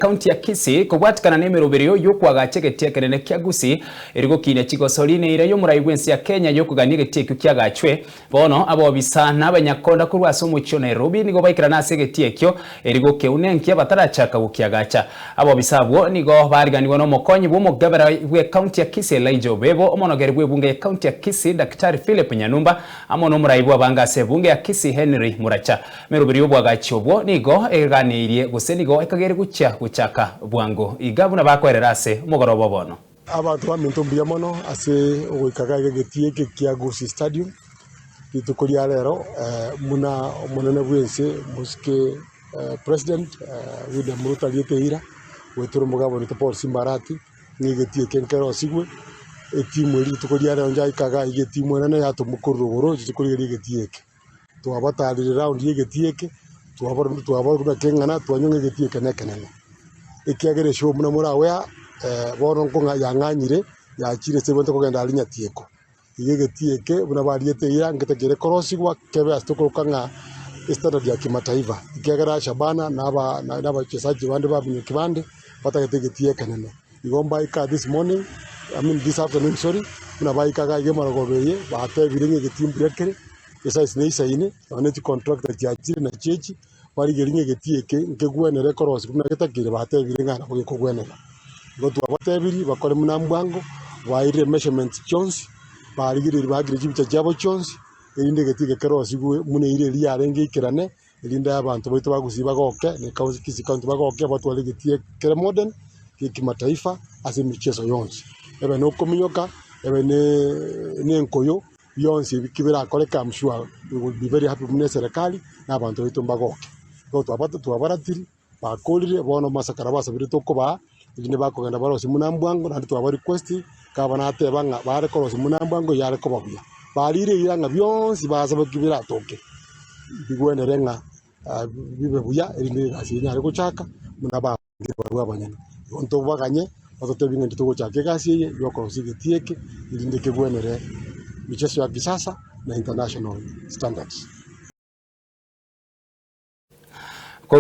County ya Kisii kobwatikana nemeroberio yokoagacha egetii ekenene kia Gusii eri gokinia chigosori neira yomorai bwense ya Kenya yokogania egetii ekio kiagachwe. Bono abobisa na abanyakonda korwa ase omochie o Nairobi nigo baikerana ase egetii ekio eri gokeunenkia batarachaka gokiagacha. Abobisa abwo nigo bariganigwa nomokonyi bw'omogabera bwe county ya Kisii Elijah Obebo, omonogeri bw'ebunge ya county ya Kisii Daktari Philip Nyanumba amo nomorai bw'abange ase ebunge ya Kisii Henry Muracha. Emeroberi y'oboagachi obwo nigo eganeirie gose nigo ekageire gochia gochaka bwango iga buna bakoerera ase omogoroba o bono. Abanto baminto mbuya mono ase ogoika iga egetii eke kia Gusii Stadium rituko ria rero buna omonene bwense omosike president William Ruto ariete eira goetera omogabana oito Paul Simba Arati ng'a egetii eke nkerosigwe etimu eria rituko ria rero njaika iga iga etimu enene yatomwa korwa rogoro echiche korigereria egetii eke. Twabatarire round y'egetii eke, twabora twabora buna keng'ana twanywa ng'a egetii eke nekenene. Ekiagera eshow buna moragwe aa bono nkong'a yang'anyire, yachire ase ebwenerete kogenda aria nyatieko. Igo egetii eke buna bariete eira nkete kere korosigwa kebe ase tokoroka ng'a estandard ya kimataifa, ekiagera Shabana na aba na abachesaji bande ba minyoki bande, batagete egetii ekenene. Igo mbaika this morning, I mean this afternoon sorry, buna baika iga iga emaragoba eye, batebire ng'a egetii mbuya kere, esize neisaine, nonye ne chicontractor chiachire nachio echi, barigerie ng'a egetii eke nkegwenere korosia buna getakeire batebire ng'a nabo gekogwenera. Igo twabatebirie bakore buna mbwango, bairire measurements chionsi, barigereiri baakire chibicha chiabo chionsi, erinde egetii eke kerosigwe buna eira eria yarenge eikerane. Erinde abanto baito ba Gusii bagoke, na ekaunti Kisii County bagoke, batware egetii kere modern, gie kimataifa ase emicheso yonsi. Ebe na okominyoka, ebe ne enkoyo, bionsi ebi ki birakoreke am sure we will be very happy buna eserekari, na abanto baito mbagoke. Igo twabate twabaratiri, bakorire, bono amasakara basabire tokobaa, erinde bakogenda barosie buna mbwango, naende twaba request, gavana ateba ng'a bare korosia buna mbwango yare koba buya. Barire eira ng'a bionsi basaba ki biratoke, bigwenere ng'a bibe buya erinde egasi eye enyare gochaka buna bangire barabwo abanyene. Igo ntobaganye batotebie ng'a intwe togochaka egasi eye ya okorosia egetii eke erinde kegwenere micheso ya kisasa na international standards.